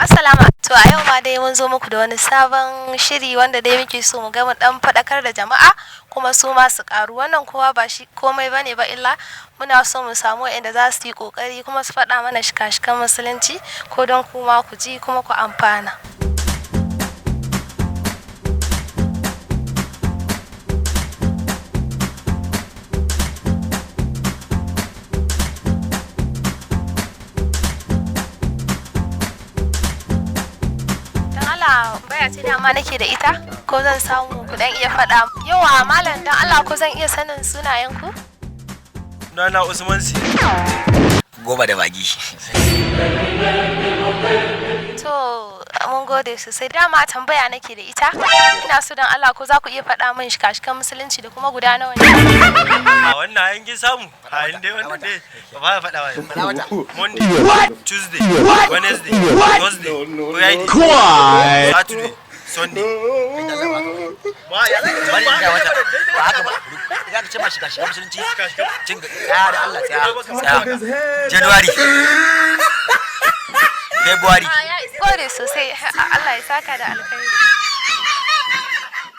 Assalamu. To, a yau ma dai mun zo muku da wani sabon shiri wanda dai muke so mu ga mu dan faɗakar da jama'a, kuma su ma su karu. Wannan kowa ba shi komai bane ba, illa muna so mu samu waɗanda za su yi kokari kuma su faɗa mana shika-shikan Musulunci, ko don kuma ku ji kuma ku amfana. Dan Allah, baya ce dama nake da ita, ko zan samu ku dan iya faɗa. Yawa malam, dan Allah, ko zan iya sanin sunayen ku? Sunana Usman C. Goma da magi. To, mun gode sosai. Dama tambaya nake da ita. Ina so dan Allah ko za ku iya faɗa min shika-shikan Musulunci da kuma guda nawa ne? A wannan ayin kin samu. A yin dai wannan dai. Ba ya faɗa ba. Monday, Tuesday, Wednesday, Thursday, Friday, Saturday, Sunday. Ba ya zaka ce Bari ba in ga wata. ba Ba haka ba. Za ka ce ma shiga shiga Musulunci. Cin tsaya da Allah, tsaya. Tsaya. January. February. Gode sosai. Allah ya saka da alkhairi.